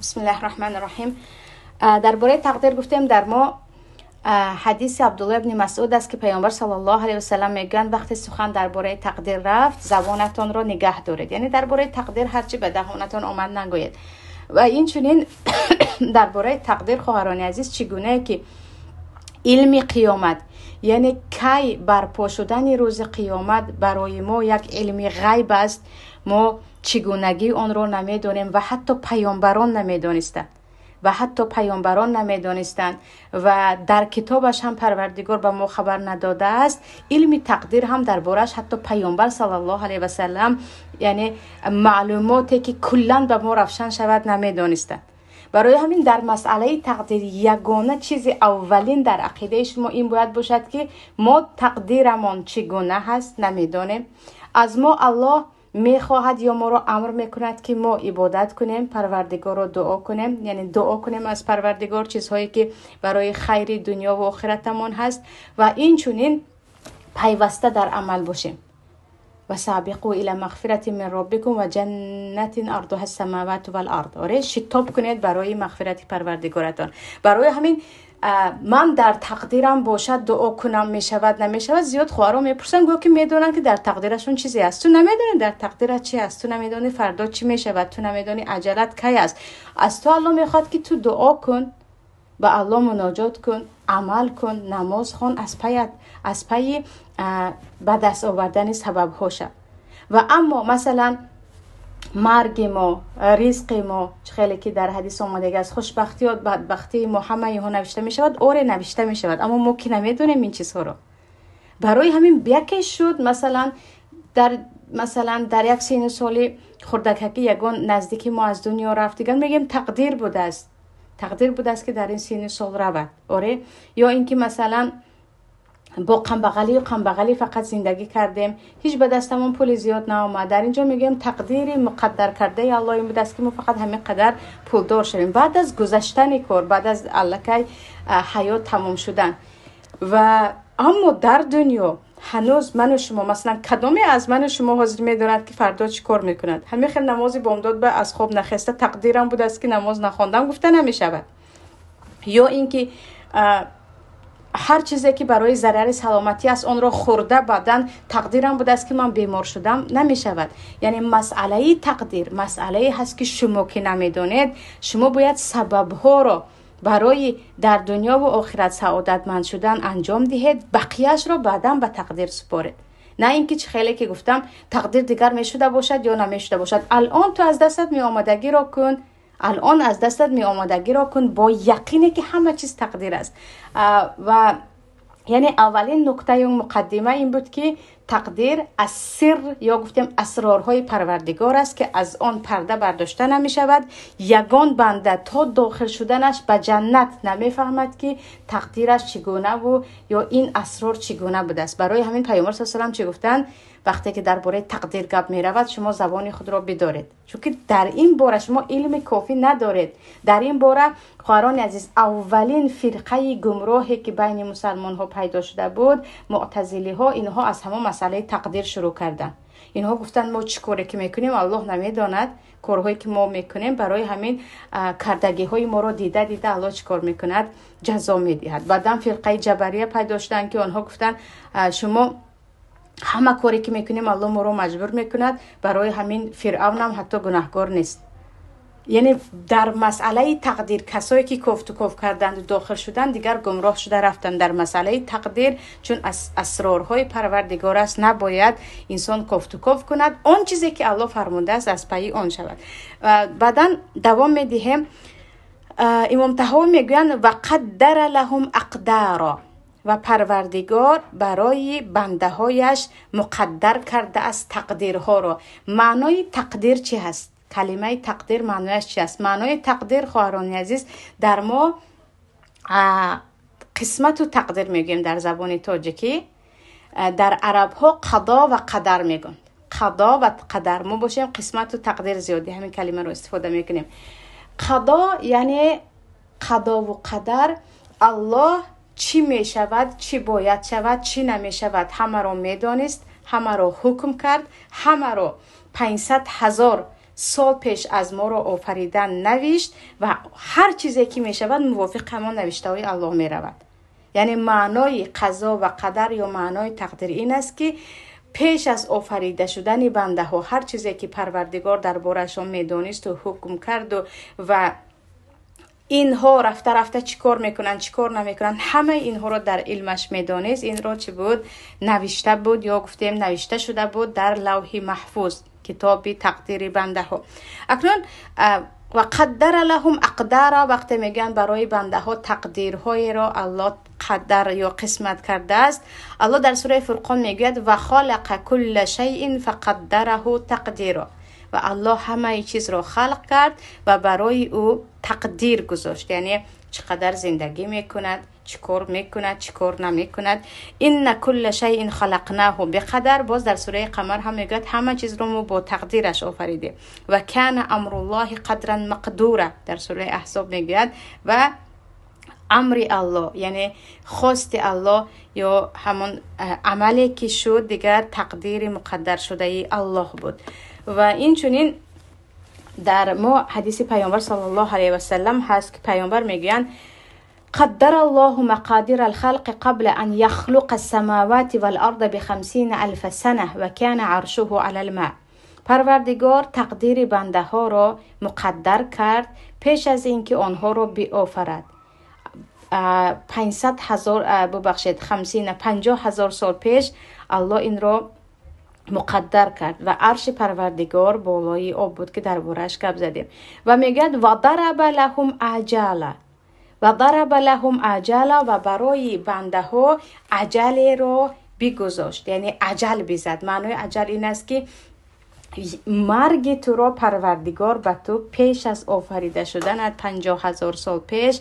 Бисмиллаҳи раҳмани раҳим. Дар бораи тақдир гуфтем, дар мо ҳадиси Абдулло ибни Масъуд аст, ки Паёмбар саллаллоҳу алайҳи васаллам мегӯянд: вақте сухан дар бораи тақдир рафт, забонатонро нигаҳ доред. Яъне дар бораи тақдир ҳарчи ба даҳонатон омад, нагӯед. Ва инчунин дар бораи тақдир, хоҳарони азиз, чӣ гунае ки илми қиёмат, яъне кай барпо шудани рӯзи қиёмат, барои мо як илми ғайб аст, мо чигунагии онро намедонем ва ҳатто паёмбарон намедонистанд, ва ҳатто паёмбарон намедонистанд ва дар китобаш ҳам Парвардигор ба мо хабар надодааст. Илми тақдир ҳам дар борааш ҳатто Паёмбар саллаллоҳу алайҳи васаллам, яъне маълумоте ки куллан ба мо равшан шавад, намедонистанд. Барои ҳамин дар масъалаи тақдир ягона чизи аввалин дар ақидаи шумо ин бояд бошад, ки мо тақдирамон чӣ гуна ҳаст, намедонем. Аз мо Аллоҳ мехоҳад ё моро амр мекунад, ки мо ибодат кунем, Парвардигорро дуо кунем, яъне дуо кунем аз Парвардигор чизҳое ки барои хайри дунё ва охиратамон ҳаст, ва инчунин пайваста дар амал бошем. Ва сабиқу ила мағфирати мин роббикум ва ҷаннатин ардуҳа самавату вал ард. Оре, шитоб кунед барои мағфирати Парвардигоратон. Барои ҳамин ман дар тақдирам бошад, дуо кунам, мешавад, намешавад? Зиёд хоҳарон мепурсанд, гӯё ки медонанд, ки дар тақдирашон чизе аст. Ту намедонӣ дар тақдират чи аст, ту намедонӣ фардо чӣ мешавад, ту намедонӣ аҷалат кай аст. Аз ту Аллоҳ мехоҳад, ки ту дуо кун, ба Аллоҳ муноҷот кун, амал кун, намоз хон, аз пайи ба даст овардани сабабҳо шав. Ва аммо масалан марги мо, ризқи мо, хеле ки дар ҳадис омадага аст, хушбахтӣ ё бадбахтии мо, ҳамаи инҳо навишта мешавад. Оре, навишта мешавад, аммо мо ки намедонем ин чизҳоро. Барои ҳамин яке шуд, масалан дар як сину соли хурдакакӣ ягон наздики мо аз дунё рафт, дигар мегӯем тақдир будааст, тақдир будааст, ки дар ин сину сол равад. Оре, ё ин ки масалан бо камбағалию камбағалӣ фақат зиндагӣ кардем, ҳеҷ ба дастамон пули зиёд наомад, дар ин ҷо мегӯем тақдири муқаддар кардаи Аллоҳ ин будааст, ки мо фақат ҳамин қадар пулдор шавем. Баъд аз гузаштани кор, баъд аз аллакай ҳаёт тамом шудан. Ва аммо дар дунё ҳанӯз ману шумо, масалан, кадоме аз ману шумо ҳозир медонад, ки фардо чӣ кор мекунад? Ҳамин хел намози бомдод ба аз хоб нахеста, тақдирам будааст, ки намоз нахондам, гуфта намешавад. Ё ин ки ҳар чизе ки барои зарари саломатӣ аст, онро хӯрда, баъдан тақдирам будааст, ки ман бемор шудам, намешавад. Яъне масъалаи тақдир масъалае ҳаст, ки шумо ки намедонед, шумо бояд сабабҳоро барои дар дунёву охират саодатманд шудан анҷом диҳед, бақияшро баъдан ба тақдир супоред. На ин ки чӣ хеле ки гуфтам, тақдир дигар мешуда бошад ё намешуда бошад. Алон ту аз дастат меомадагиро кун, алон аз дастат меомадагиро кун бо яқине, ки ҳама чиз тақдир аст. Ва яъне аввалин нуктаи муқаддима ин буд, ки тақдир аз сир ё гуфтем асрорҳои Парвардигор аст, ки аз он парда бардошта намешавад. Ягон банда то дохил шуданаш ба ҷаннат намефаҳмад, ки тақдираш чӣ гунаву ё ин асрор чӣ гуна будааст. Барои ҳамин Паёмбар са салам чӣ гуфтанд? Вақте ки дар бораи тақдир гап меравад, шумо забони худро бидоред, чунки дар ин бора шумо илми кофӣ надоред. Дар ин бора, хоҳарони азиз, аввалин фирқаи гумроҳе ки байни мусалмонҳо пайдо шуда буд, муътазилиҳо, инҳо аз ҳамон масъалаи тақдир шурӯъ карданд. Инҳо гуфтанд: мо чӣ коре ки мекунем, Аллоҳ намедонад корҳое ки мо мекунем. Барои ҳамин кардагиҳои моро дида дида Аллоҳ чӣ кор мекунад? Ҷазо медиҳад. Баъдан фирқаи ҷабария пайдо шуданд, ки онҳо гуфтанд: шумо ҳама коре ки мекунем, Аллоҳ моро маҷбур мекунад, барои ҳамин Фиръавнам ҳатто гунаҳкор нест. Яъне дар масъалаи тақдир касое ки кофтуков карданду дохил шуданд, дигар гумроҳ шуда рафтанд дар масъалаи тақдир, чун аз асрорҳои Парвардигор аст, набояд инсон кофтуков кунад. Он чизе ки Аллоҳ фармудааст, аз пайи он шавад. Баъдан давом медиҳем. Имом Таҳовӣ мегӯянд: ва қаддара лаҳум ақдаро, ва Парвардигор барои бандаҳояш муқаддар кардааст тақдирҳоро. Маънои тақдир чӣ ҳаст? Калимаи тақдир маънояш чи аст? Маънои тақдир, хоҳарони азиз, дар мо қисмату тақдир мегӯем дар забони тоҷикӣ, дар арабҳо қадо ва қадар мегӯянд, қадо ва қадар. Мо бошем қисмату тақдир, зиёдӣ ҳамин калимаро истифода мекунем. Қадо, яъне қадову қадар, Аллоҳ чӣ мешавад, чӣ бояд шавад, чӣ намешавад, ҳамаро медонист, ҳамаро ҳукм кард, ҳамаро 500 000. сол пеш аз моро офаридан навишт ва ҳар чизе ки мешавад, мувофиқ ҳамон навиштаҳои Аллоҳ меравад. Яъне маънои қазо ва қадар ё маънои тақдир ин аст, ки пеш аз офарида шудани бандаҳо ҳар чизе ки Парвардигор дар борашон медонисту ҳукм карду ва инҳо рафта рафта чӣ кор мекунанд, чӣ кор намекунанд, ҳамаи инҳоро дар илмаш медонист. Инро чӣ буд? Навишта буд ё гуфтем навишта шуда буд дар Лавҳи Маҳфуз, китоби тақдири бандаҳо. Акнун ва қаддара лаҳум ақдара, вақте мегӯянд барои бандаҳо тақдирҳоеро Аллоҳ қадар ё қисмат кардааст, Аллоҳ дар сураи Фурқон мегӯяд: ва халақа кулла шайъин фақаддараҳу тақдиро. Ва Аллоҳ ҳамаи чизро халқ кард ва барои ӯ тақдир гузошт, яъне чӣ қадар зиндагӣ мекунад, чӣ кор мекунад, чӣ кор намекунад. Инна кулла шайъин халақнаҳу биқадар. Боз дар сураи Қамар ҳам мегӯяд, ҳама чизро мо бо тақдираш офаридем. Ва кана амруллоҳи қадран мақдура, дар сураи Аҳзоб мегӯяд, ва амри Аллоҳ, яъне хости Аллоҳ ё ҳамон амале ки шуд, дигар тақдири муқаддаршудаи Аллоҳ буд. Ва инчунин дар мо ҳадиси Паёмбар саллаллоҳу алайҳи васаллам ҳаст, ки Паёмбар мегӯянд: قدر الله مقادير الخلق قبل أن يخلق السماوات والأرض ب50 ألف سنة وكان عرشه على الماء. Парвардигор тақдири бандаҳоро муқаддар кард пеш аз ин ки онҳоро биофарад 500 000, бубахшед, хамсина, 50 000 сол пеш Аллоҳ инро муқаддар кард ва арши Парвардигор болои об буд, ки дар борааш гап задем. Ва мегӯяд: ва дараба лаҳум аҷала, ва дараба лаҳум аҷала, ва барои бандаҳо аҷалеро бигузошт, яъне аҷал бизад. Маънои аҷал ин аст, ки марги туро Парвардигор ба ту пеш аз офарида шуданат 50 000 сол пеш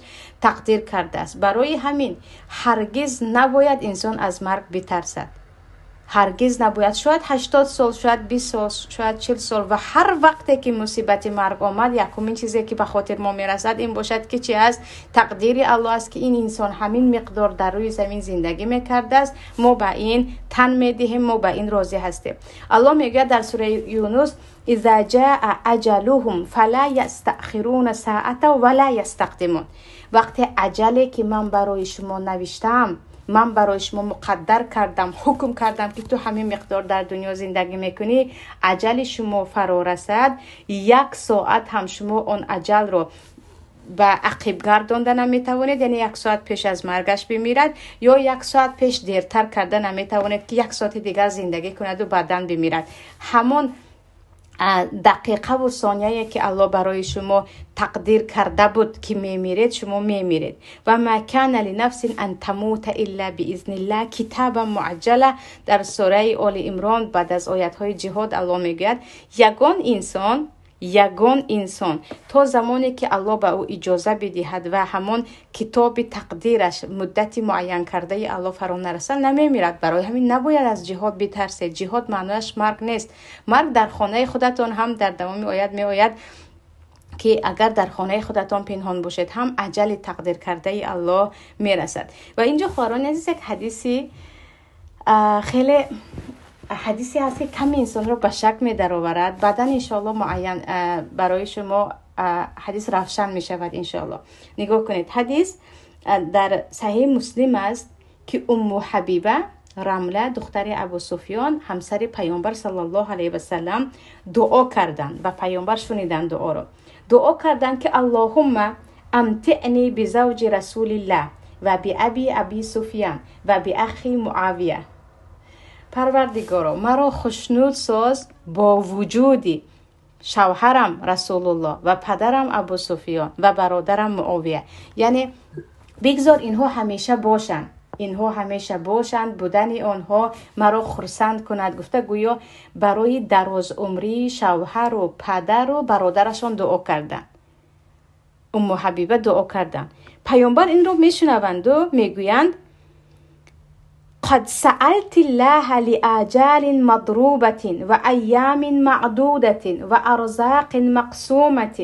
тақдир кардааст. Барои ҳамин ҳаргиз набояд инсон аз марг битарсад, ҳаргиз набояд. Шояд 80 сол, шояд 20 сол, шояд 40 сол. Ва ҳар вақте ки мусибати марг омад, якумин чизе ки ба хотир мо мерасад, ин бошад, ки чи аст? Тақдири Аллоҳ аст, ки ин инсон ҳамин миқдор дар рӯи замин зиндагӣ мекардааст. Мо ба ин тан медиҳем, мо ба ин розӣ ҳастем. Аллоҳ мегӯяд дар сураи Юнус: иза ҷаа аҷалуҳум фала ястаъхируна саата вала ястақдимун. Вақте аҷале ки ман барои шумо навиштаам, ман барои шумо муқаддар кардам, ҳукм кардам, ки ту ҳамин миқдор дар дунё зиндагӣ мекунӣ, аҷали шумо фаро расад, як соат ҳам шумо он аҷалро ба ақиб гардонда наметавонед, яъне як соат пеш аз маргаш бимирад, ё як соат пеш дертар карда наметавонед, ки як соати дигар зиндагӣ кунаду баъдан бимирад. Ҳамон дақиқаву сонияе ки Аллоҳ барои шумо тақдир карда буд, ки мемиред, шумо мемиред. Ва ма кана линафсин ан тамута илла биизнилла китабан муаҷҷала. Дар сураи Оли Имрон баъд аз оятҳои ҷиҳод Аллоҳ мегӯяд: ягон инсон, ягон инсон то замоне ки Аллоҳ ба ӯ иҷоза бидиҳад ва ҳамон китоби тақдираш муддати муайянкардаи Аллоҳ фаро нарасад, намемирад. Барои ҳамин набояд аз ҷиҳод битарсед. Ҷиҳод маънояш марг нест. Марг дар хонаи худатон ҳам, дар давоми оят меояд, ки агар дар хонаи худатон пинҳон бошед ҳам, аҷали тақдиркардаи Аллоҳ мерасад. Ва инҷо, хоҳарони азиз, як ҳадиси хеле ҳадисе ҳаст, ки ками инсонро ба шак медароварад. Баъдан, иншоалло, муайян барои шумо ҳадис равшан мешавад, иншоалло. Нигоҳ кунед, ҳадис дар Саҳиҳи Муслим аст, ки Умму Ҳабиба Рамла, духтари Абу Суфён, ҳамсари Паёмбар саллаллоҳу алайҳи васалам, дуо карданд ва Паёмбар шуниданд дуоро. Дуо карданд, ки аллоҳумма амтиъни бизавҷи расулиллаҳ ва биаби Аби Суфян ва биахи Муавия. Парвардигоро, маро хушнуд соз бо вуҷуди шавҳарам Расулуллоҳ ва падарам Абу Суфиён ва бародарам Муовия. Яъне бигзор инҳо ҳамеша бошанд, инҳо ҳамеша бошанд, будани онҳо маро хурсанд кунад, гуфта, гӯё барои дарозумрии шавҳару падару бародарашон дуо карданд. Умму Ҳабиба дуо карданд. Паёмбар инро мешунаванду мегӯянд: قد سألت الله لآجال مضروبة وأيام معدودة وأرزاق مقسومة،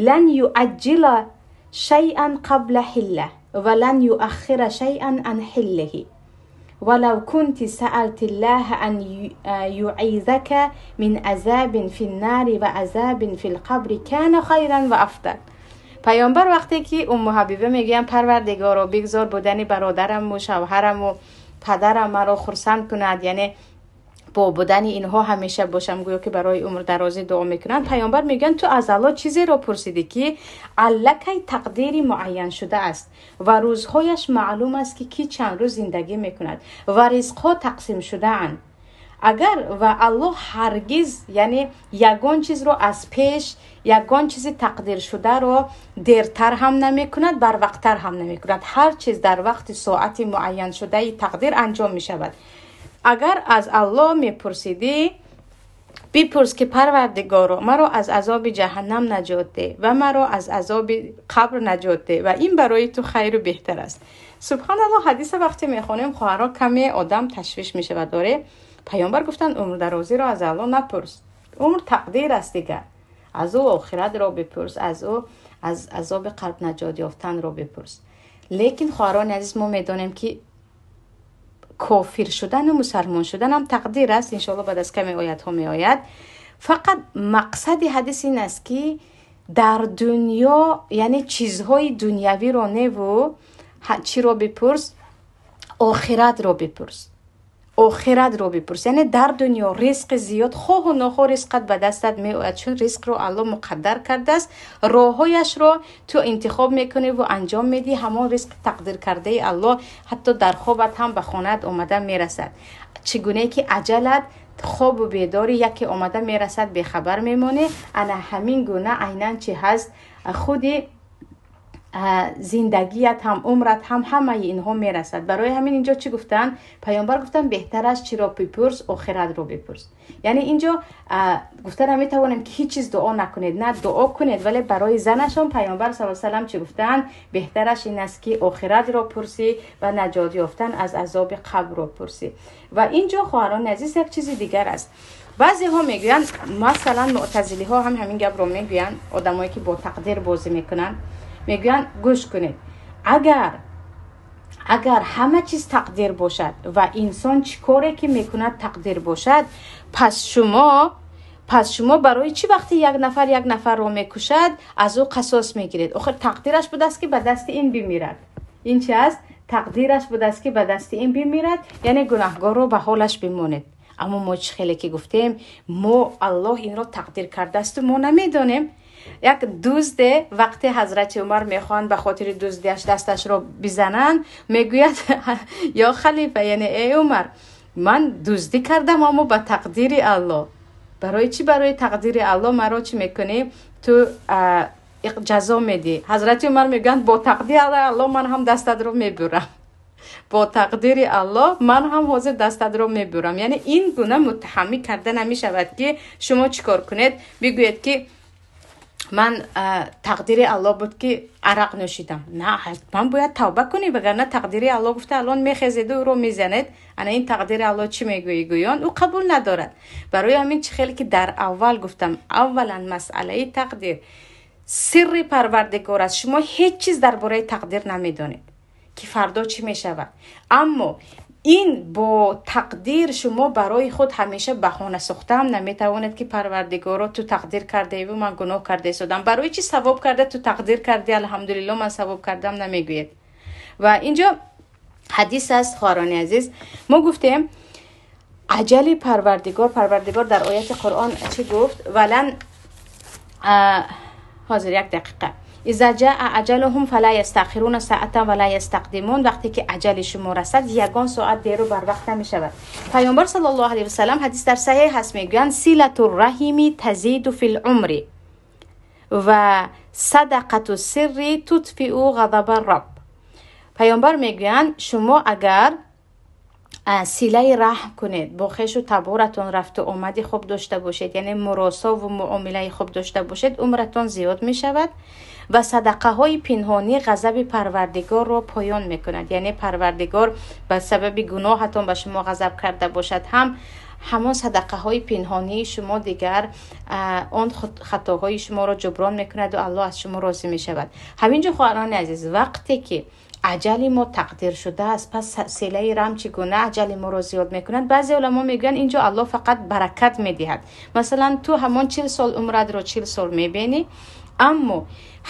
لن يؤجل شيئا قبل حله ولن يؤخر شيئا عن حله. ولو كنت سألت الله أن يعيذك من عذاب في النار وعذاب في القبر كان خيرا وأفضل. پیامبر وقتی که ام حبیبه میگن پروردگارا بگذار بودن برادرم و شوهرم و پدرم مرا خرسند کند، یعنی با بودن اینها همیشه باشم، گویا که برای عمر درازی دعا میکنن. پیامبر میگن تو از الله چیزی را پرسیدی که الکی تقدیری معین شده است و روزهایش معلوم است که کی چند روز زندگی میکند و رزقها تقسیم شده اند. اگر و الله هرگز یعنی یگان چیز رو از پیش، یگان چیزی تقدیر شده رو دیرتر هم نمی کند، بر وقتتر هم نمی کند. هر چیز در وقت ساعت معین شده تقدیر انجام می شود. اگر از الله میپرسیدی بپرس که پروردگارا مرا از عذاب جهنم نجات ده و مرا از عذاب قبر نجات ده و این برای تو خیر و بهتر است. سبحان الله، حدیث وقتی میخوانیم خواهرها کمی آدم تشویش میشه و داره. پیامبر گفتن عمر درازی را از الله نپرس، عمر تقدیر است دیگر، از او آخرت را بپرس، از او از عذاب قلب نجات یافتن را بپرس. لیکن خواهران عزیز، ما میدانیم که کافر شدن و مسلمان شدن هم تقدیر است. انشاءالله بعد از کمی آیت ها می آید. فقط مقصد حدیث این است که در دنیا یعنی چیزهای دنیوی را نه و چی را بپرس، آخرت را بپرس، آخرت رو بپرس. یعنی در دنیا رزق زیاد خواه و نخواه رزقت به دستت می آید، چون رزق رو الله مقدر کرده است، راههایش رو تو انتخاب میکنی و انجام میدی، همان رزق تقدیر کرده الله حتی در خوابت هم به خانه‌ات آمده میرسد. چگونه که عجلت خواب و بیداری یکی آمده میرسد بیخبر میمونه، انا همین گونه عینا چی هست خودی زندگیت هم عمرت هم همه اینها میرسد. برای همین اینجا چی گفتن؟ پیامبر گفتن بهتر است چی را بپرس؟ آخرت رو بپرس. یعنی اینجا گفتن نمیتوانیم که هیچ چیز دعا نکنید، نه دعا کنید، ولی برای زنشان پیامبر صلی الله علیه و سلم چی گفتن؟ بهترش این است که آخرت را پرسی و نجات یافتن از عذاب قبر را پرسی. و اینجا خواهران عزیز یک چیز دیگر است. بعضی ها میگویند، مثلا معتزلی ها هم همین گپ رو میگویند، آدمایی که با تقدیر بازی میکنن میگویند گوش کنید، اگر همه چیز تقدیر باشد و انسان چی کاری که میکند تقدیر باشد، پس شما برای چی وقتی یک نفر رو میکشد از او قصاص میگیرید؟ آخر تقدیرش بوده است که به دست این بمیرد. این چی است؟ تقدیرش بوده است که به دست این بمیرد، یعنی گناهگار رو به حالش بماند. اما ما چی خیلی که گفتیم، ما الله این رو تقدیر کرده است و ما نمیدانیم. یک دزد وقتی حضرت عمر میخوان به خاطر دزدیش دستش رو بزنن، میگوید یا خلیفه، یعنی ای عمر، من دزدی کردم اما به تقدیر الله. برای چی؟ برای تقدیر الله مرا چی میکنی؟ تو جزا میدی. حضرت عمر میگن با تقدیر الله من هم دستت رو میبرم، با تقدیر الله من هم حاضر دستت رو میبرم. یعنی این گونه متحمل کرده نمیشود که شما چیکار کنید، بگویید که من تقدیر الله بود که عرق نوشیدم. نه، حتما باید توبه کنی، وگرنه تقدیر الله گفته الان میخزید و رو میزند. انا این تقدیر الله چی میگویی گویان او قبول ندارد. برای همین چی خیلی که در اول گفتم، اولا مسئله تقدیر سر پروردگار است. شما هیچ چیز درباره تقدیر نمیدانید که فردا چی میشود، اما این با تقدیر شما برای خود همیشه بهانه ساخته هم نمیتواند که پروردگارا تو تقدیر کرده و من گناه کرده شدم، برای چی ثواب کرده تو تقدیر کردی، الحمدلله من ثواب کردم نمیگوید. و اینجا حدیث است خواهران عزیز، ما گفتیم عجل پروردگار، پروردگار در آیت قرآن چی گفت؟ ولن حاضر یک دقیقه، اذا جاء اجلهم فلا یستأخرون ساعة ولا یستقدمون. وقتی که اجل شما رسد یگان ساعت دیر و بر وقت نمی شود. پیامبر صلی الله علیه و سلم حدیث در صحیح هست، میگویند صلة الرحم تزید فی العمر و صدقة السر تطفئ غضب الرب. پیامبر میگویند شما اگر صله رحم کنید، با خویش و تبارتون رفت و آمدی خوب داشته باشید، یعنی مراسا و معامله خوب داشته باشید، عمرتون زیاد می شود و صدقه های پنهانی غضب پروردگار را پایان می کند. یعنی پروردگار به سبب گناهتون به شما غضب کرده باشد ҳамон садақаҳои пинҳонии шумо дигар он хатоҳои шуморо ҷуброн мекунад ва Аллоҳ аз шумо розӣ мешавад. Ҳамин ҷо хоҳарони азиз, вақте ки аҷали мо тақдир шудааст, пас силаи раҳм чӣ гуна аҷали моро зиёд мекунад? Баъзе уламо мегӯянд инҷо Аллоҳ фақат баракат медиҳад. Масалан, ту ҳамон 40 сол умратро 40 сол мебинӣ, аммо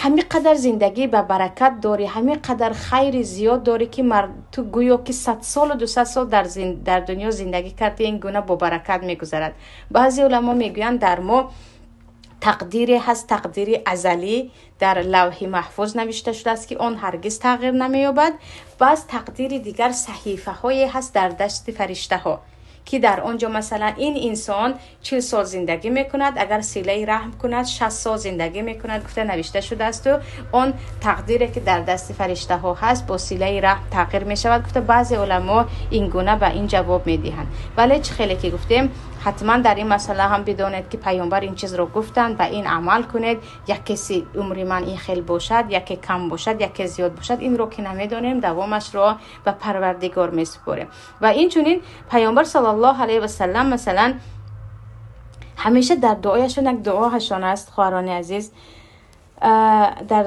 ҳамин қадар зиндагӣ ба баракат дорӣ, ҳамин қадар хайри зиёд дорӣ, ки ту гӯё ки 100 солу 200 сол дар дунё зиндагӣ кардӣ, ин гуна бо баракат мегузарад. Баъзе уламо мегӯянд дар мо тақдире ҳаст, тақдири азалӣ дар лавҳи маҳфуз навишта шудааст, ки он ҳаргиз тағйир намеёбад. Баъз тақдири дигар саҳифаҳое ҳаст дар дасти фариштаҳо, ки дар он ҷо масалан ин инсон 40 сол зиндагӣ мекунад, агар силаи раҳм кунад 60 сол зиндагӣ мекунад, гуфта навишта шудааст. Он тақдире ки дар дасти фариштаҳо ҳаст бо силаи раҳм тағйир мешавад, гуфта баъзе уламо ин гуна ба ин ҷавоб медиҳанд. Вале чӣ хеле ки гуфтем, ҳатман дар ин масъала ҳам бидонед, ки паёмбар ин чизро гуфтанд ва ин амал кунед. Яке умри ман ин хел бошад, яке кам бошад, яке зиёд бошад, инро ки намедонем, давомашро ба Парвардигор месупорем. Ва инчунин паёмбар саллаллоҳу алайҳи васаллам масалан ҳамеша дар дуояшон як дуоҳашон аст, хоҳарони азиз, дар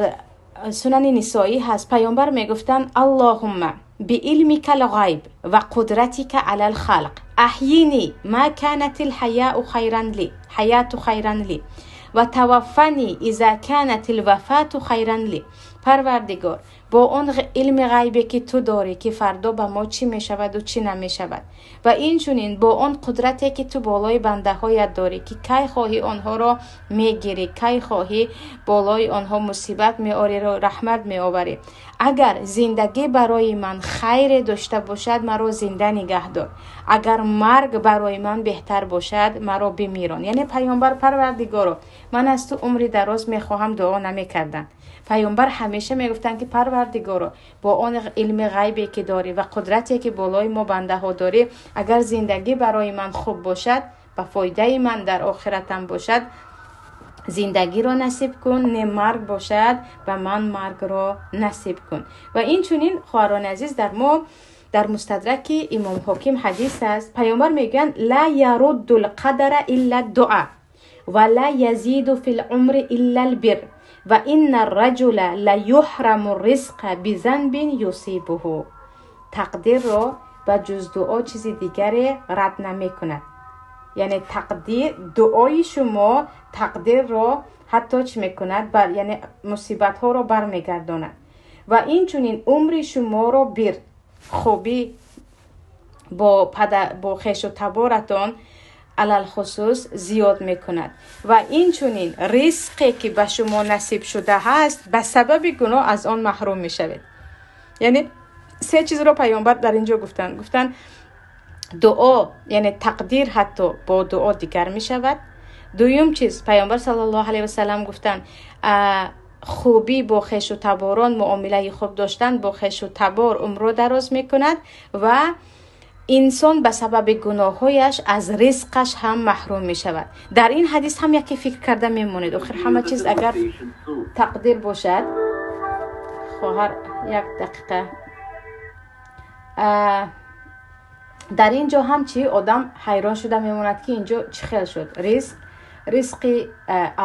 Сунани Нисоӣ ҳаст, паёмбар мегуфтанд: Аллоҳумма بعلمك الغيب وقدرتك على الخلق أحيني ما كانت الحياة خيرا لي حياة خيرا لي وتوفني إذا كانت الوفاة خيرا لي. Парвардигор, бо он илми ғайбе ки ту дорӣ, ки фардо ба мо чӣ мешаваду чӣ намешавад, ва инчунин бо он қудрате ки ту болои бандаҳоят дорӣ, ки кай хоҳӣ онҳоро мегирӣ, кай хоҳӣ болои онҳо мусибат меорӣ, раҳмат меоварӣ, агар зиндагӣ барои ман хайре дошта бошад, маро зинда нигаҳ дор, агар марг барои ман беҳтар бошад, маро бимирон. Яъне паёмбар Парвардигоро, ман аз ту умри дароз мехоҳам, дуо намекарданд. Паёмбар ҳамеша мегуфтанд, ки Парвардигоро, бо он илми ғайбе ки дорӣ ва қудрате ки болои мо бандаҳо дорӣ, агар зиндагӣ барои ман хуб бошад, ба фоидаи ман дар охиратам бошад, зиндагиро насиб кун, не марг бошад, ба ман маргро насиб кун. Ва инчунин хоҳарони азиз, дар мо дар Мустадраки Имом Ҳоким ҳадис аст, паёмбар мегӯянд: ла ярудду лқадара илла дуа ва ла язиду фи лумри илла лбир ва инна раҷула ла юҳраму ризқа бизанбин юсибуҳу. Тақдирро ба ҷуз дуо чизи дигаре рад намекунад. Яъне тақдир, дуои шумо тақдирро ҳатто чӣ мекунад? Яъне мусибатҳоро бармегардонад. Ва инчунин умри шуморо бир, хубӣ бо хешу таборатон алалхусус зиёд мекунад. Ва инчунин ризқе ки ба шумо насиб шуда ҳаст, ба сабаби гуноҳ аз он маҳрум мешавед. Яъне се чизро паёмбар дар инҷо гуфтанд. Гуфтанд дуо, яъне тақдир ҳатто бо дуо дигар мешавад. Дуюм чиз, паёмбар саллаллоҳу алайҳи васаллам гуфтанд хубӣ бо хешу таборон, муомилаи хуб доштан бо хешу табор умрро дароз мекунад ва инсон ба сабаби гуноҳҳояш аз ризқаш ҳам маҳрум мешавад. Дар ин ҳадис ҳам яке фикр карда мемонед. Охир ҳама чиз агар тақдир бошад, хоҳар як дақиқа, дар ин ҷо ҳам чӣ одам ҳайрон шуда мемонад, ки инҷо чӣ хел шуд. Ризқи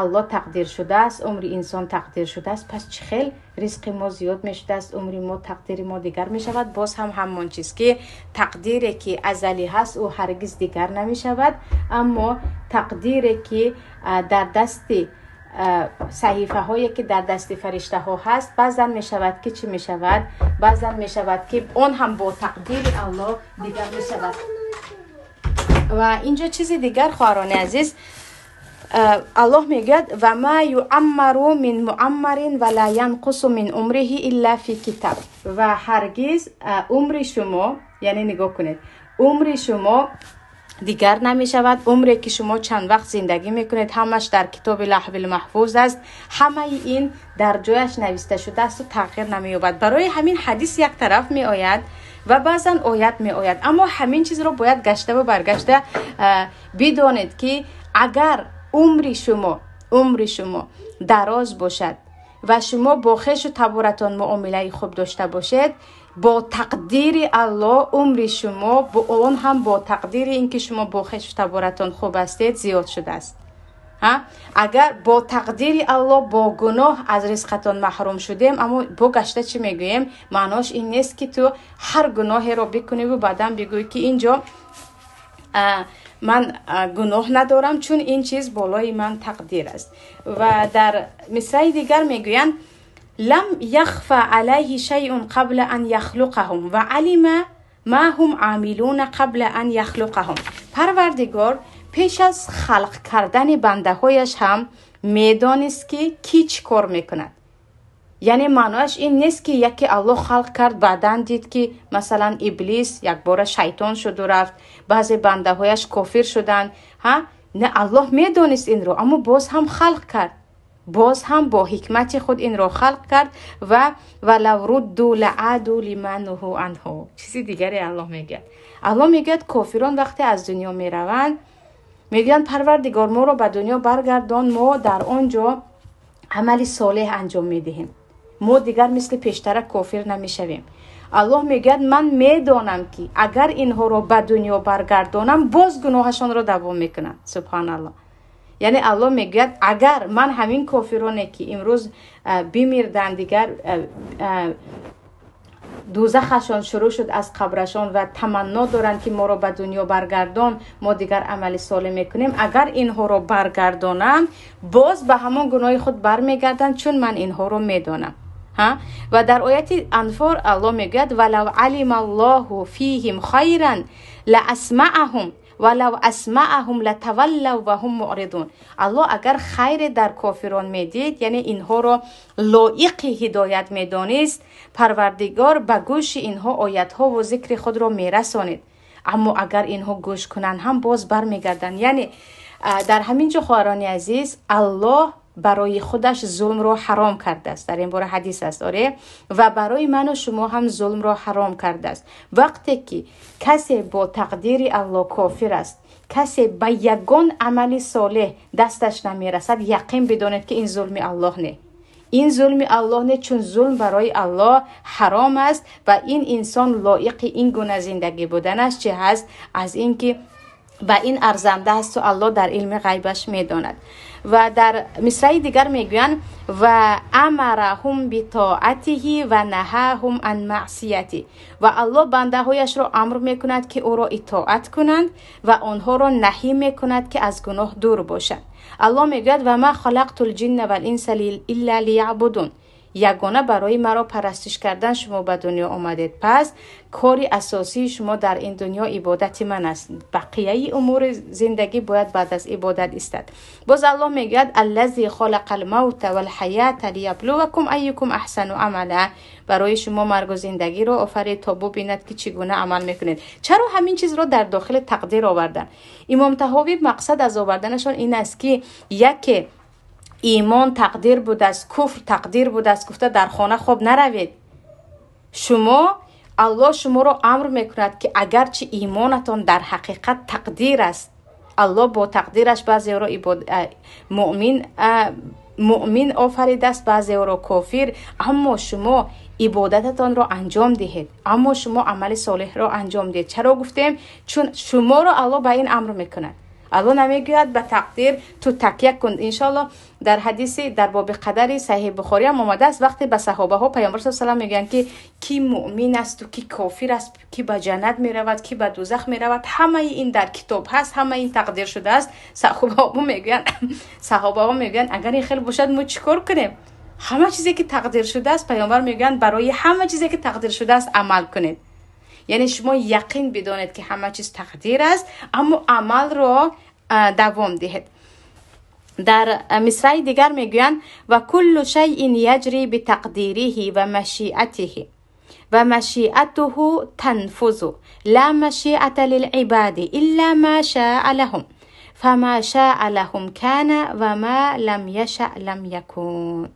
Аллоҳ тақдир шудааст, умри инсон тақдир шудааст, пас чӣ хел ризқи мо зиёд мешудааст, умри мо, тақдири мо дигар мешавад? Боз ҳам ҳамон чиз, ки тақдире ки азалӣ ҳаст, ӯ ҳаргиз дигар намешавад, аммо тақдире ки дар дасти саҳифаҳое ки дар дасти фариштаҳо ҳаст, баъзан мешавад ки чӣ мешавад? Баъзан мешавад ки он ҳам бо тақдири Аллоҳ дигар мешавад. Ва инҷо чизи дигар, хоҳарони азиз, Аллоҳ мегӯяд: ва ма юаммару мин муаммарин ва ла янқусу мин умриҳи илла фи китаб. Ва ҳаргиз умри шумо, яъне нигоҳ кунед, умри шумо дигар намешавад. Умре ки шумо чанд вақт зиндагӣ мекунед, ҳамаш дар китоби Лаҳвил Маҳфуз аст, ҳамаи ин дар ҷояш нависта шудааст ва тағйир намеёбад. Барои ҳамин ҳадис як тараф меояд ва баъзан оят меояд, аммо ҳамин чизро бояд гаштаву баргашта бидонед, ки агар умри шумо дароз бошад, ва шумо бо хешу таборатон муомилаи хуб дошта бошед, бо тақдири Аллоҳ умри шумо, он ҳам бо тақдири ин ки шумо бо хешу таборатон хуб ҳастед, зиёд шудааст. Агар бо тақдири Аллоҳ бо гуноҳ аз ризқатон маҳрум шудем, аммо бо гашта чӣ мегӯем? Маънош ин нест ки ту ҳар гуноҳеро бикуниву баъдан бигӯӣ ки инҷо ман гуноҳ надорам, чун ин чиз болои ман тақдир аст. Ва дар мисраи дигар мегӯянд лам яхфа алайҳи шайъун қабла ан яхлуқаҳум ва алима ма ҳум амилуна қабла ан яхлуқаҳум. Парвардигор пеш аз халқ кардани бандаҳояш ҳам медонист ки кӣ чӣ кор мекунад. Яъне маънояш ин нест ки яке Аллоҳ халқ кард, баъдан дид ки масалан Иблис якбора шайтон шуду рафт, баъзе бандаҳояш кофир шуданд. Не, Аллоҳ медонист инро, аммо боз ҳам халқ кард, боз ҳам бо ҳикмати худ инро халқ кард. Ва валав рудду лааду лима нуҳу анҳу. Чизи дигаре Аллоҳ мегӯяд. Аллоҳ мегӯяд кофирон вақте аз дунё мераванд, мегӯянд Парвардигор моро ба дунё баргардон, мо дар он ҷо амали солеҳ анҷом медиҳем, мо дигар мисли пештара кофир намешавем. Аллоҳ мегӯяд ман медонам ки агар инҳоро ба дунё баргардонам, боз гуноҳашонро давом мекунанд. Субҳаналлоҳ. Яъне Аллоҳ мегӯяд агар ман ҳамин кофироне ки имрӯз бимирданд, дигар дӯзахашон шурӯъ шуд аз қабрашон ва таманно доранд ки моро ба дунё баргардон, мо дигар амали солеҳ мекунем, агар инҳоро баргардонам, боз ба ҳамон гуноҳи худ бармегарданд, чун ман инҳоро медонам. Ва дар ояти Анфор Аллоҳ мегӯяд валав алима Аллоҳу фиҳим хайран лаасмаъаҳум валав асмаъаҳум латаваллав ва ҳум муъридун. Аллоҳ агар хайре дар кофирон медид, яъне инҳоро лоиқи ҳидоят медонист, Парвардигор ба гӯши инҳо оятҳо ва зикри худро мерасонид. Аммо агар инҳо гӯш кунанд ҳам боз бармегарданд. Яъне дар ҳамин ҷо хоҳарони азиз, Аллоҳ барои худаш зулмро ҳаром кардааст. Дар ин бора ҳадис аст, оре? Ва барои ману шумо ҳам зулмро ҳаром кардааст. Вақте ки касе бо тақдири Аллоҳ кофир аст, касе ба ягон амали солеҳ дасташ намерасад, яқин бидонед ки ин зулми Аллоҳ не. Ин зулми Аллоҳ не, чун зулм барои Аллоҳ ҳаром аст ва ин инсон лоиқи ин гуна зиндагӣ буданаш чӣ ҳаст? Аз ин ки ба ин арзанда аст ва Аллоҳ дар илми ғайбаш медонад. Ва дар мисраи дигар мегӯянд ва амараҳум битоатиҳи ва наҳаҳум ан маъсияти. Ва Аллоҳ бандаҳояшро амр мекунад ки ӯро итоат кунанд ва онҳоро наҳӣ мекунад ки аз гуноҳ дур бошанд. Аллоҳ мегӯяд ва ма халақтул ҷинна вал инса илла лияъбудун. Ягона барои маро парастиш кардан шумо ба дунё омадед, пас кори асосии шумо дар ин дунё ибодати ман аст. Бақияи умури зиндагӣ бояд баъд аз ибодат истад. Боз Аллоҳ мегӯяд аллази халақал мавта вал ҳаята лияблувакум айюкум аҳсану амала. Барои шумо маргу зиндагиро офарид то бубинад ки чӣ гуна амал мекунед. Чаро ҳамин чизро дар дохили тақдир овардан? Имом Таҳовӣ мақсад аз оварданашон ин аст ки яке имон тақдир будааст, куфр тақдир будааст, гуфта дар хона хоб наравед. Шумо Аллоҳ шуморо амр мекунад ки агарчи имонатон дар ҳақиқат тақдир аст, Аллоҳ бо тақдираш баъзеро муъмин офаридааст, баъзеро кофир, аммо шумо ибодататонро анҷом диҳед, аммо шумо амали солеҳро анҷом диҳед. Чаро гуфтем? Чун шуморо Аллоҳ ба ин амр мекунад. Аллоҳ намегӯяд ба тақдир ту такя кун. Иншоаллоҳ дар ҳадиси дар боби қадари Саҳиҳи Бухорӣ ҳам омадааст, вақте ба саҳобаҳо Паёмбар саллаллоҳу алайҳи васаллам мегӯянд ки кӣ муъмин аст ва кӣ кофир аст, кӣ ба ҷаннат меравад, кӣ ба дӯзах меравад, ҳамаи ин дар китоб ҳаст, ҳамаи ин тақдир шудааст. Саҳобаҳо мегӯянд агар ин хел бошад мо чӣ кор кунем? Ҳама чизе ки тақдир шудааст, Паёмбар мегӯянд барои ҳама чизе ки тақдир шудааст амал кунед. Яъне шумо яқин бидонед ки ҳама чиз тақдир аст, аммо амалро давом диҳед. Дар мисраи дигар мегӯянд ва куллу шайъин яҷри битақдириҳи ва машиатиҳи ва машиатуҳу танфузу ла машиата лилибади илла ма шаа лаҳум фама шаа лаҳум кана ва ма лам яша лам якун.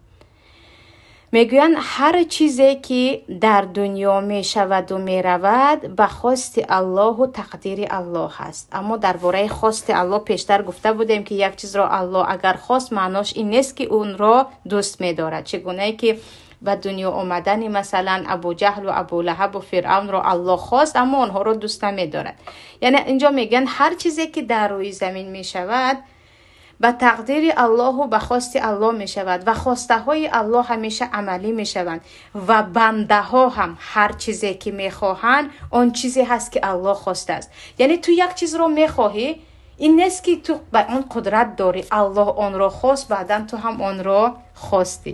Мегӯянд, ҳар чизе ки дар дунё мешаваду меравад, ба хости Аллоҳу тақдири Аллоҳ аст. Аммо дар бораи хости Аллоҳ пештар гуфта будем, ки як чизро Аллоҳ агар хост, маънош ин нест, ки онро дӯст медорад. Чӣ гунае ки ба дунё омадани масалан Абуҷаҳлу Абулаҳабу Фиръавнро Аллоҳ хост, аммо онҳоро дӯст намедорад. Яъне инҷо мегӯянд, ҳар чизе ки дар рӯи замин мешавад, ба тақдири Аллоҳу ба хости Аллоҳ мешавад ва хостаҳои Аллоҳ ҳамеша амалӣ мешаванд ва бандаҳо ҳам ҳар чизе ки мехоҳанд, он чизе ҳаст ки Аллоҳ хостааст. Яъне ту як чизро мехоҳӣ, ин нест ки ту ба он қудрат дорӣ. Аллоҳ онро хост, баъдан ту ҳам онро хостӣ.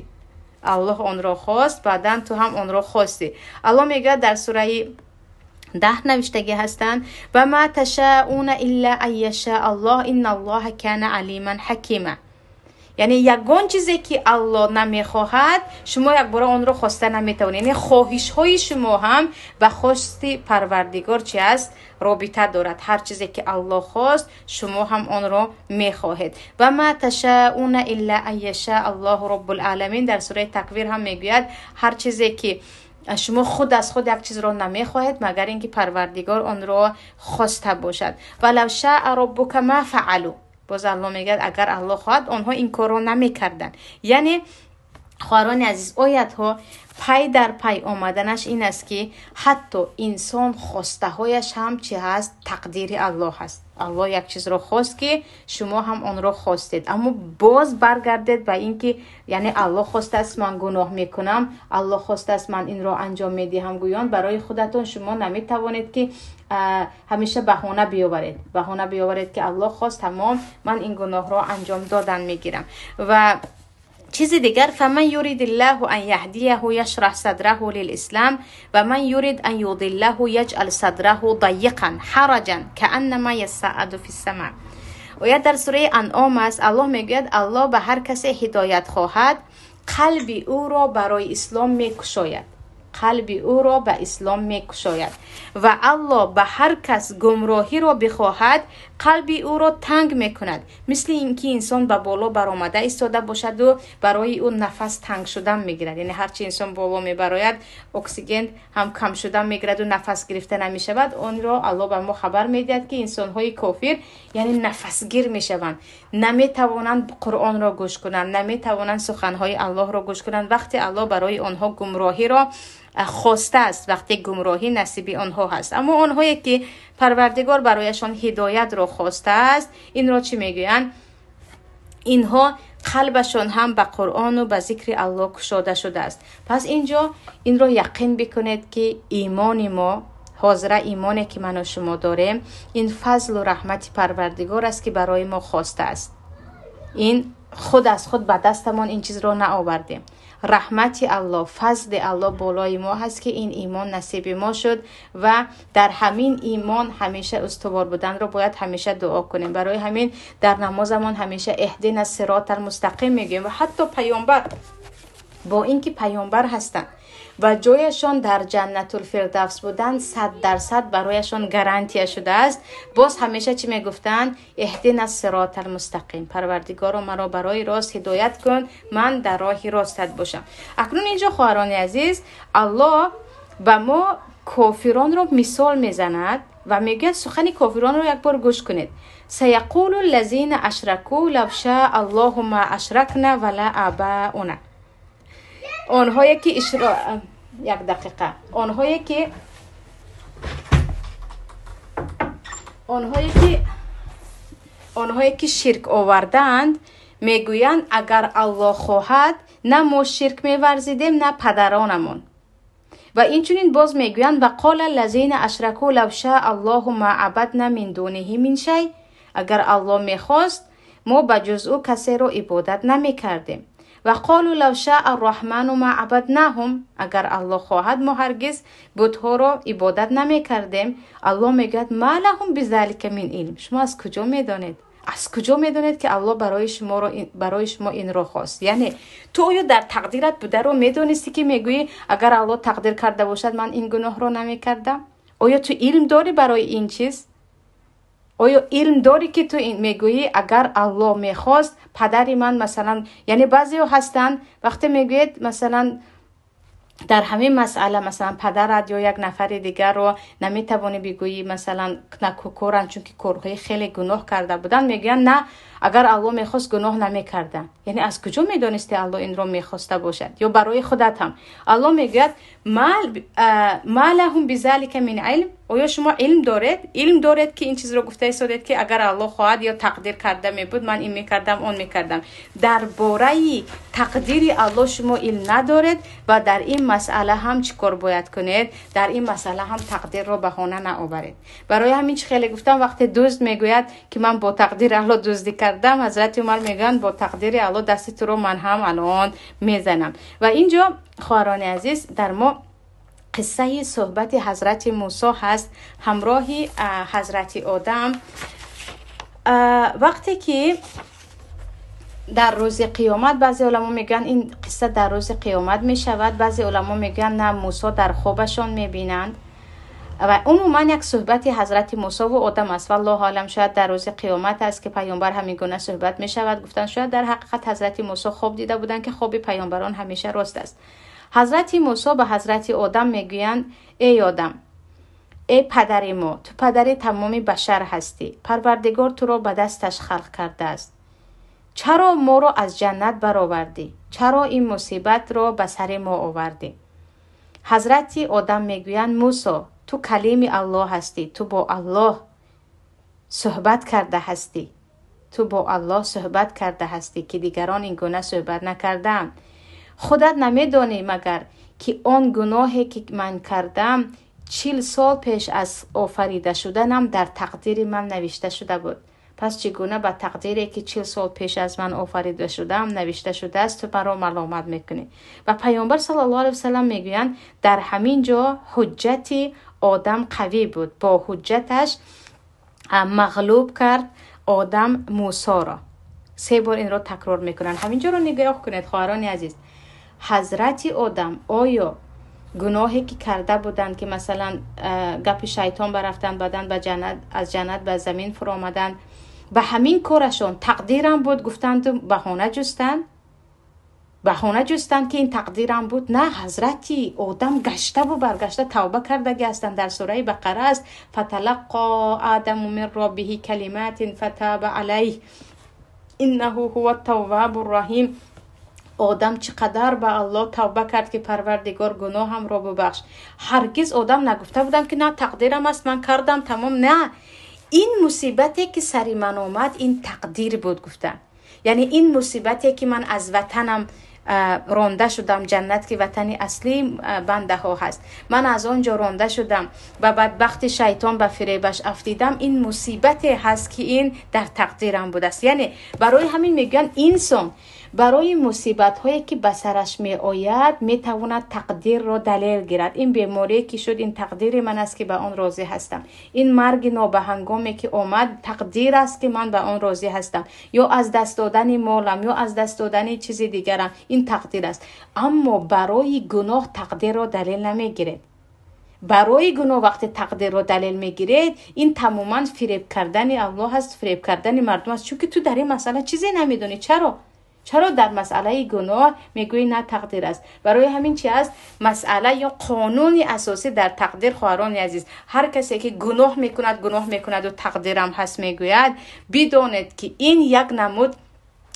Аллоҳ онро хост, баъдан ту ҳам онро хостӣ. Аллоҳ мегӯяд дар сураи 10 навиштагӣ ҳастанд: ва ма ташауна илла ан яша Аллоҳ инналлоҳа кана алиман ҳакима. Яъне ягон чизе ки Аллоҳ намехоҳад, шумо якбора онро хоста наметавонед. Яъне хоҳишҳои шумо ҳам ба хости Парвардигор чи аст? Робита дорад. Ҳар чизе ки Аллоҳ хост, шумо ҳам онро мехоҳед. Ва ма ташауна илла ан яша Аллоҳу роббул аламин. Дар сураи Таквир ҳам мегӯяд, ҳар чизе ки шумо худ аз худ як чизро намехоҳед, магар ин ки Парвардигор онро хоста бошад. Ва лав шаа роббука ма фаалу. Боз Аллоҳ мегӯяд, агар Аллоҳ хоҳад, онҳо ин корро намекарданд. Яъне хоҳарони азиз, оятҳо пай дар пай омаданаш ин аст, ки ҳатто инсон хостаҳояш ҳам чи ҳаст? Тақдири Аллоҳ ҳаст. Аллоҳ як чизро хост, ки шумо ҳам онро хостед. Аммо боз баргардед ба ин ки яъне Аллоҳ хостааст, ман гуноҳ мекунам, Аллоҳ хостааст, ман инро анҷом медиҳам, гӯён барои худатон шумо наметавонед ки ҳамеша баҳона биёваред. Баҳона биёваред, ки Аллоҳ хост, тамом, ман ин гуноҳро анҷом додан мегирам. Ва чизи дигар, фаман юридиллаҳу ан яҳдияҳу яшраҳ садраҳу лилислам ва ман юрид ан юдиллаҳу яҷъал садраҳу дайиқан ҳараҷан кааннама яссааду фиссама. Оят дар сураи Анъом аст. Аллоҳ мегӯяд, Аллоҳ ба ҳар касе ҳидоят хоҳад, қалби ӯро барои ислом мекушояд. Қалби ӯро ба ислом мекушояд. Ва Аллоҳ ба ҳар кас гумроҳиро бихоҳад, қалби ӯро танг мекунад. Мисли ин ки инсон ба боло баромада истода бошаду барои ӯ нафас танг шудан мегирад. Яъне ҳарчи инсон боло мебарояд, оксиген ҳам кам шудан мегираду нафас гирифта намешавад. Онро Аллоҳ ба мо хабар медиҳад, ки инсонҳои кофир яъне нафасгир мешаванд, наметавонанд Қуръонро гӯш кунанд, наметавонанд суханҳои Аллоҳро гӯш кунанд. Вақте Аллоҳ барои онҳо гумроҳиро хостааст, вақте гумроҳӣ насиби онҳо ҳаст. Аммо онҳое ки Парвардигор барояшон ҳидоятро хостааст, инро чӣ мегӯянд? Инҳо қалбашон ҳам ба Қуръону ба зикри Аллоҳ кушода шудааст. Пас инҷо инро яқин бикунед, ки имони мо, ҳозира имоне ки ману шумо дорем, ин фазлу раҳмати Парвардигор аст, ки барои мо хостааст. Ин худ аз худ ба дастамон ин чизро наовардем. Раҳмати Аллоҳ, фазли Аллоҳ болои мо ҳаст, ки ин имон насиби мо шуд ва дар ҳамин имон ҳамеша устувор буданро бояд ҳамеша дуо кунем. Барои ҳамин дар намозамон ҳамеша иҳдина сиротал мустақим мегӯем. Ва ҳатто паёмбар, бо ин ки паёмбар ҳастанд ва ҷояшон дар ҷаннатул фирдавс будан 100% барояшон гарантия шудааст, боз ҳамеша чӣ мегуфтанд? Иҳдина сиротал мустақим, Парвардигоро маро барои рост ҳидоят кун, ман дар роҳи ростат бошам. Акнун инҷо хоҳарони азиз, Аллоҳ ба мо кофиронро мисол мезанад ва мегӯяд, сухани кофиронро як бор гӯш кунед. Саяқулу лазина ашраку лав шаа Аллоҳу ма ашракна вала абауна. Онҳое ки як дақиқа, онҳое ки ширк овардаанд мегӯянд, агар Аллоҳ хоҳад, на мо ширк меварзидем, на падаронамон. Ва инчунин боз мегӯянд, ва қола лазина ашраку лав шаа Аллоҳу ма абадна мин дуниҳи мин шай. Агар Аллоҳ мехост, мо ба ҷуз ӯ касеро ибодат намекардем. Ва қолу лав шаа арраҳману ма абаднаҳум. Агар Аллоҳ хоҳад, мо ҳаргиз бутҳоро ибодат намекардем. Аллоҳ мегӯяд, ма лаҳум бизалика мин илм. Шумо аз куҷо медонед? Аз куҷо медонед, ки Аллоҳ барои шумо инро хост? Яъне ту оё дар тақдират бударо медонисти, ки мегӯӣ агар Аллоҳ тақдир карда бошад, ман ин гуноҳро намекардам? Оё ту илм дорӣ барои ин чиз? Оё илм дорӣ, ки ту мегӯӣ, агар Аллоҳ мехост, падари ман, масалан? Яъне баъзеҳо ҳастанд, вақте мегӯед, масалан, дар ҳамин масъала, масалан, падарат ё як нафари дигарро наметавонӣ бигӯӣ, масалан, накӯкоранд, чунки корҳои хеле гуноҳ карда буданд, мегӯянд: на, агар Аллоҳ мехост, гуноҳ намекарданд. Яъне аз куҷо медонисти, Аллоҳ инро мехоста бошад? Ё барои худат ҳам Аллоҳ мегӯяд: ما لهم بذلك من علم. Оё шумо илм доред, илм доред, ки ин чизро гуфта истодед, ки агар Аллоҳ хоҳад ё тақдир карда мебуд, ман ин мекардам, он мекардам? Дар бораи тақдири Аллоҳ шумо илм надоред. Ва дар ин масъала ҳам чӣ кор бояд кунед? Дар ин масъала ҳам тақдирро баҳона наоваред. Барои ҳамин чӣ хеле гуфтам, вақте дузд мегӯяд, ки ман бо тақдири Аллоҳ дуздӣ кардам, Ҳазрати Умар мегӯянд: бо тақдири Аллоҳ дасти туро ман ҳам алон мезанам. Ва инҷо, хоҳарони азиз, дар мо қиссаи суҳбати Ҳазрати Мусо ҳаст ҳамроҳи Ҳазрати Одам. Вақте ки дар рӯзи қиёмат, баъзе уламо мегӯянд, ин қисса дар рӯзи қиёмат мешавад, баъзе уламо мегӯянд, на, Мусо дар хобашон мебинанд. Ва умуман як суҳбати Ҳазрати Мусову Одам аст. Валлоҳу алам, шояд дар рӯзи қиёмат аст, ки паёмбар ҳамин гуна суҳбат мешавад гуфтанд. Шояд дар ҳақиқат Ҳазрати Мусо хоб дида буданд, ки хоби паёмбарон ҳамеша рост аст. Ҳазрати Мусо ба Ҳазрати Одам мегӯянд: эй Одам, эй падари мо, ту падари тамоми башар ҳастӣ, Парвардигор туро ба дасташ халқ кардааст. Чаро моро аз ҷаннат баровардӣ? Чаро ин мусибатро ба сари мо овардӣ? Ҳазрати Одам мегӯянд: Мусо, ту калими Аллоҳ ҳастӣ, ту бо Аллоҳ суҳбат карда ҳастӣ, ту бо Аллоҳ суҳбат карда ҳастӣ, ки дигарон ин гуна суҳбат накардаанд. Худат намедонӣ магар, ки он гуноҳе, ки ман кардам, 40 сол пеш аз офарида шуданам дар тақдири ман навишта шуда буд? Пас чӣ гуна ба тақдире, ки 40 сол пеш аз ман офарида шудаам, навишта шудааст, ту маро маломат мекунӣ? Ва Паёмбар саллаллоҳу алайҳи васалам мегӯянд, дар ҳамин ҷо ҳуҷҷати Одам қавӣ буд, бо ҳуҷҷаташ мағлуб кард Одам Мусоро. Се бор инро такрор мекунанд. Ҳамин ҷоро нигоҳ кунед, хоҳарони азиз. Ҳазрати Одам оё гуноҳе, ки карда буданд, ки масалан, гапи шайтон барафтанд, баъдан ба ҷаннат, аз ҷаннат ба замин фуромаданд, ба ҳамин корашон тақдирам буд гуфтанду баҳона ҷустанд, баҳона ҷустанд, ки ин тақдирам буд? На, Ҳазрати Одам гаштаву баргашта тавба кардаги ҳастанд. Дар сураи Бақара аст: فتلقى آدم من ربه كلمات فتاب عليه إنه هو التواب الرحيم. Одам чӣ қадар ба Аллоҳ тавба кард, ки Парвардигор, гуноҳамро бубахш. Ҳаргиз одам нагуфта буданд, ки на, тақдирам аст, ман кардам, тамом. На, ин мусибате, ки сари ман омад, ин тақдир буд гуфтанд. Яъне ин мусибате, ки ман аз ватанам ронда шудам, ҷаннат, ки ватани аслии бандаҳо ҳаст, ман аз он ҷо ронда шудам, ба бадбахти шайтон ба фиребаш афтидам, ин мусибате ҳаст, ки ин дар тақдирам будааст. Яъне барои ҳамин мегӯянд, инсон барои мусибатҳое, ки ба сараш меояд, метавонад тақдирро далел гирад. Ин беморие, ки шуд, ин тақдири ман аст, ки ба он розӣ ҳастам. Ин марги нобаҳангоме, ки омад, тақдир аст, ки ман ба он розӣ ҳастам. Ё аз даст додани молам, ё аз даст додани чизи дигарам, ин тақдир аст. Аммо барои гуноҳ тақдирро далел намегиред. Барои гуноҳ вақте тақдирро далел мегиред, ин тамоман фиреб кардани Аллоҳ аст, фиреб кардани мардум аст, чунки ту дар ин масъала чизе намедонӣ. Чаро дар масъалаи гуноҳ мегӯӣ, на, тақдир аст? Барои ҳамин чи аст масъала ё қонуни асосӣ дар тақдир, хоҳарони азиз? Ҳар касе, ки гуноҳ мекунад, гуноҳ мекунаду тақдирам ҳаст мегӯяд, бидонед, ки ин як намуд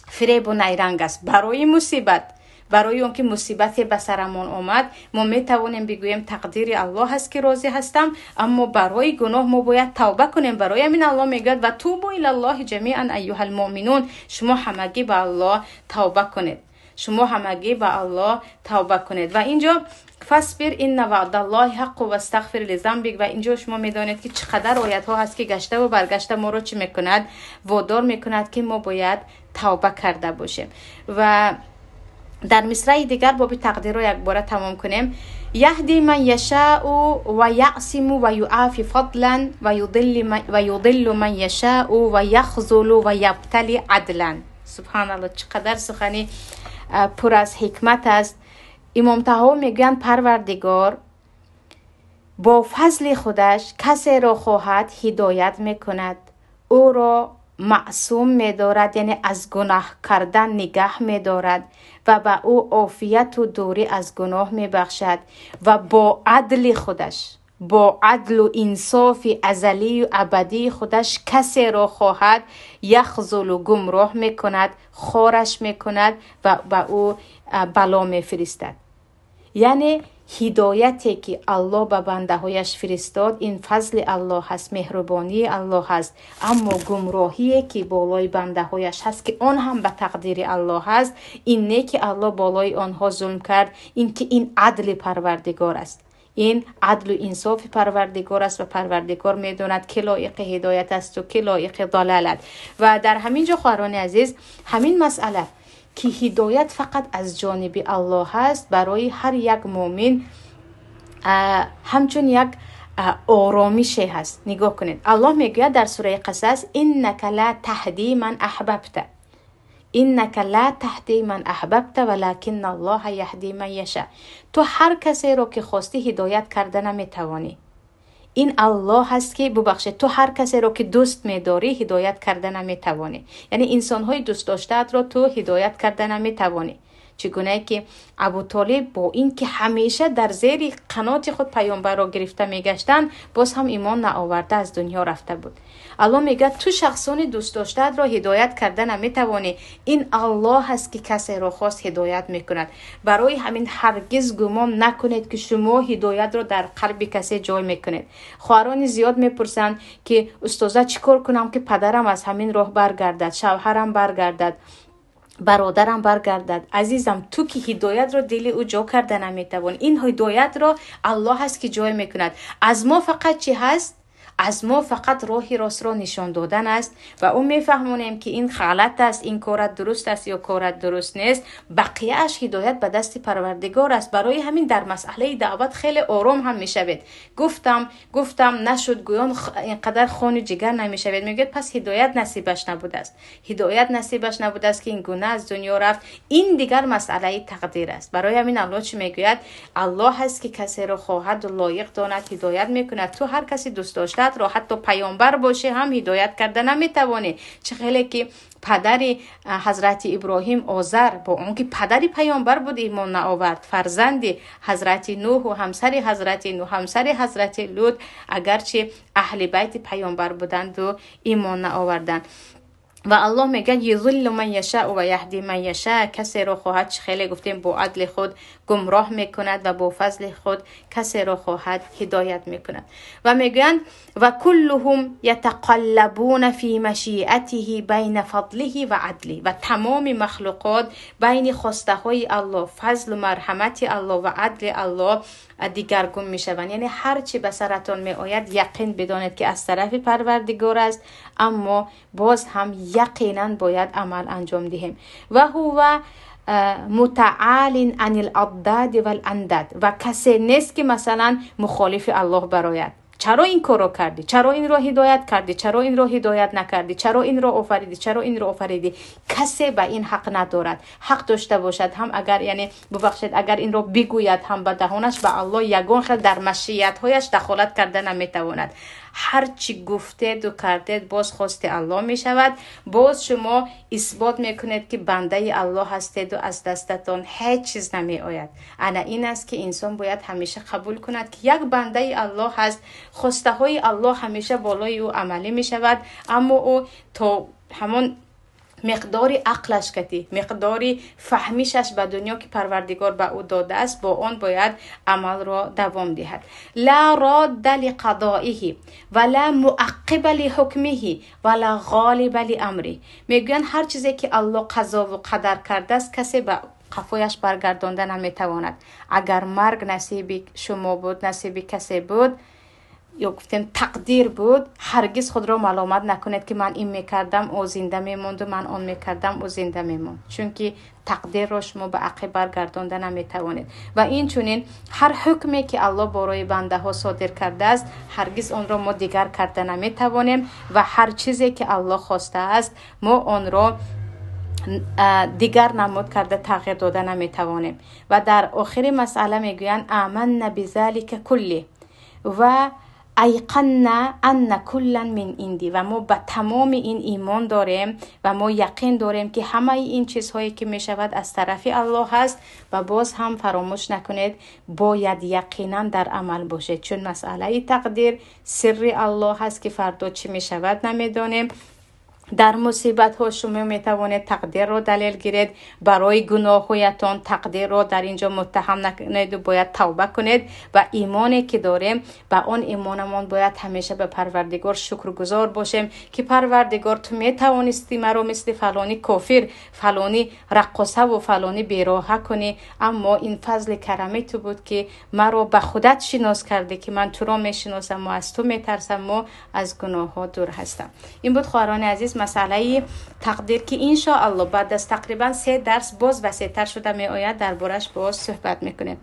фиребу найранг аст. Барои мусибат, барои он ки мусибате ба сарамон омад, мо метавонем бигӯем, тақдири Аллоҳ аст, ки розӣ ҳастам, аммо барои гуноҳ мо бояд тавба кунем. Барои ҳамин Аллоҳ мегӯяд: وتوبوا إلى الله جميعا أيها المؤمنون. Шумо ҳамагӣ ба Аллоҳ тавба кунед, шумо ҳамагӣ ба Аллоҳ тавба кунед. Ва инҷо فاصبر إن وعد الله حق واستغفر لذنبك. Ва инҷо шумо медонед, ки чӣ қадар оятҳо ҳаст, ки гаштаву баргашта моро чӣ мекунад? Водор мекунад, ки мо бояд тавба карда бошем. Ва дар мисраи дигар боби тақдирро якбора тамом кунем: يهدي من يشاء ويعصم ويعافي فضلا ويضل من يشاء ويخذل ويبتلي عدلا. Субҳаналло, чӣ қадар сухани пур аз ҳикмат аст. Имом Таҳо мегӯянд: Парвардигор бо фазли худаш касеро хоҳад, ҳидоят мекунад. ӯро маъсум медорад, яъне аз гуноҳ кардан нигаҳ медорад ва ба ӯ офияту дурӣ аз гуноҳ мебахшад ва бо адли худаш, бо адлу инсофи азалию абадии худаш касеро хоҳад яхзулу гумроҳ мекунад, хораш мекунад ва ба ӯ бало мефиристад. Яъне ҳидояте ки Аллоҳ ба бандаҳояш фиристод, ин фазли Аллоҳ аст, меҳрубонии Аллоҳ аст. Аммо гумроҳие ки болои бандаҳояш ҳаст, ки он ҳам ба тақдири Аллоҳ аст, ин не ки Аллоҳ болои онҳо зулм кард, ин ки ин адли Парвардигор аст. Ин адлу инсофи Парвардигор аст ва Парвардигор медонад ки лоиқи ҳидоят аст ва ки лоиқи далолат. Ва дар ҳамин ҷо хоҳарони азиз, ҳамин масъала ки ҳидоят фақат аз ҷониби Аллоҳ аст, барои ҳар як мӯмин ҳамчун як оромише ҳаст. Нигоҳ кунед, Аллоҳ мегӯяд дар сураи Қасас: иннака ла таҳди ман аҳбабта, иннака ла таҳди ман аҳбабта валакинна Аллоҳа яҳди ман яша. Ту ҳар касеро ки хостӣ ҳидоят карда наметавонӣ. Ин Аллоҳ ҳаст ки, бубахшед, ту ҳар касеро ки дӯст медорӣ ҳидоят карда наметавонӣ. Яъне инсонҳои дӯстдоштаатро ту ҳидоят карда наметавонӣ. Чигунае ки Абу Толиб бо ин ки ҳамеша дар зери қаноти худ паёмбарро гирифта мегаштанд, боз ҳам имон наоварда аз дунё рафта буд. Аллоҳ мегӯяд ту шахсони дӯстдоштаатро ҳидоят карда наметавонӣ. Ин Аллоҳ ҳаст ки касеро хост ҳидоят мекунад. Барои ҳамин ҳаргиз гумон накунед ки шумо ҳидоятро дар қалби касе ҷой мекунед. Хоҳарони зиёд мепурсанд ки устоза чӣ кор кунам ки падарам аз ҳамин роҳ баргардад, шавҳарам баргардад, бародарам баргардад. Азизам, ту ки ҳидоятро дили ӯ ҷо карда наметавонӣ. Ин ҳидоятро Аллоҳ ҳаст ки ҷой мекунад. Аз мо фақат чӣ ҳаст? Аз мо фақат роҳи ростро нишон додан аст ва ӯ мефаҳмонем ки ин ғалат аст, ин корат дуруст аст ё корат дуруст нест. Бақияаш ҳидоят ба дасти Парвардигор аст. Барои ҳамин дар масъалаи даъват хеле ором ҳам мешавед. Гуфтам нашуд, гӯён инқадар хони ҷигар намешавед. Мегӯяд пас ҳидоят насибаш набудааст. Ҳидоят насибаш набудааст ки ин гуна аз дунё рафт. Ин дигар масъалаи тақдир аст. Барои ҳамин Аллоҳ чӣ мегӯяд? Аллоҳ ҳаст ки касеро хоҳад лоиқ донад ҳидоят мекунад. Ту ҳар каси дӯст дошта ро ҳатто паёмбар бошӣ ҳам ҳидоят карда наметавонӣ. Чӣ хеле ки падари ҳазрати Иброҳим Озар бо он ки падари паёмбар буд имон наовард, фарзанди ҳазрати Нӯҳу ҳамсари ҳазрати Нӯҳ, ҳамсари ҳазрати Лут агарчи аҳли байти паёмбар буданду имон наоварданд. Ва Аллоҳ мегӯяд юзиллу ман яшау ва яҳди ман яша. Касеро хоҳад, чӣ хеле гуфтем, бо адли худ гумроҳ мекунад ва бо фазли худ касеро хоҳад ҳидоят мекунад. Ва мегӯянд ва куллуҳум ятақаллабуна фи машиатиҳи байна фадлиҳи ва адлиҳи. Ва тамоми махлуқот байни хостаҳои Аллоҳ, фазлу марҳамати Аллоҳ ва адли Аллоҳ дигаргун мешаванд. Яъне ҳар чӣ ба саратон меояд, яқин бидонед ки аз тарафи Парвардигор аст, аммо боз ҳам яқинан бояд амал анҷом диҳем. Ва ҳува мутаалин анил аддади вал андад. Ва касе нест ки масалан мухолифи Аллоҳ барояд. Чаро ин корро кардӣ? Чаро инро ҳидоят кардӣ? Чаро инро ҳидоят накардӣ? Чаро инро офаридӣ? Чаро инро офаридӣ? Касе ба ин ҳақ надорад. Ҳақ дошта бошад ҳам агар, яъне бубахшед, агар инро бигӯяд ҳам ба даҳонаш, ба Аллоҳ ягон хел дар машиятҳояш дахолат карда наметавонад. Ҳар чӣ гуфтеду кардед, боз хости Аллоҳ мешавад. Боз шумо исбот мекунед ки бандаи Аллоҳ ҳастеду аз дастатон ҳеҷ чиз намеояд. Ана ин аст ки инсон бояд ҳамеша қабул кунад ки як бандаи Аллоҳ ҳаст, хостаҳои Аллоҳ ҳамеша болои ӯ амалӣ мешавад, аммо ӯ то ҳамон миқдори ақлаш кати, миқдори фаҳмишаш ба дунё ки Парвардигор ба ӯ додааст, бо он бояд амалро давом диҳад. Ла родда лиқадоиҳи ва ла муаққиба лиҳукмиҳи ва ла ғолиба лиамриҳ. Мегӯянд ҳар чизе ки Аллоҳ қазову қадар кардааст, касе ба қафояш баргардонда наметавонад. Агар марг насиби шумо буд, насиби касе буд, ё гуфтем тақдир буд, ҳаргиз худро маломат накунед ки ман ин мекардам, ӯ зинда мемонду, ман он мекардам, ӯ зинда мемонд. Чунки тақдирро шумо ба ақиб баргардонда наметавонед. Ва инчунин ҳар ҳукме ки Аллоҳ барои бандаҳо содир кардааст, ҳаргиз онро мо дигар карда наметавонем ва ҳар чизе ки Аллоҳ хостааст, мо онро дигар намуд карда тағйир дода наметавонем. Ва дар охири масъала мегӯянд аманна бизалика кулли ва Айқанна анна куллан мин инди, ва мо ба тамоми ин имон дорем ва мо яқин дорем, ки ҳамаи ин чизҳое ки мешавад, аз тарафи Аллоҳ аст. Ва боз ҳам фаромӯш накунед, бояд яқинан дар амал бошед, чун масъалаи тақдир сирри Аллоҳ аст, ки фардо чӣ мешавад, намедонем. Дар мусибатҳо шумо метавонед тақдирро далел гиред барои гуноҳҳоятон, тақдирро дар ин ҷо муттаҳам накунеду бояд тавба кунед. Ва имоне ки дорем, ба он имонамон бояд ҳамеша ба Парвардигор шукргузор бошем, ки Парвардигор, ту метавонисти маро мисли фалони кофир, фалони раққосаву фалони бероҳа кунӣ, аммо ин фазли карами ту буд, ки маро ба худат шинос кардӣ, ки ман туро мешиносаму аз ту метарсаму аз гуноҳҳо дур ҳастам. Ин буд, хоҳарони азиз, масъалаи тақдир, ки иншоалло баъд аз тақрибан 3 дарс боз васеътар шуда меояд, дар бораш боз суҳбат мекунем.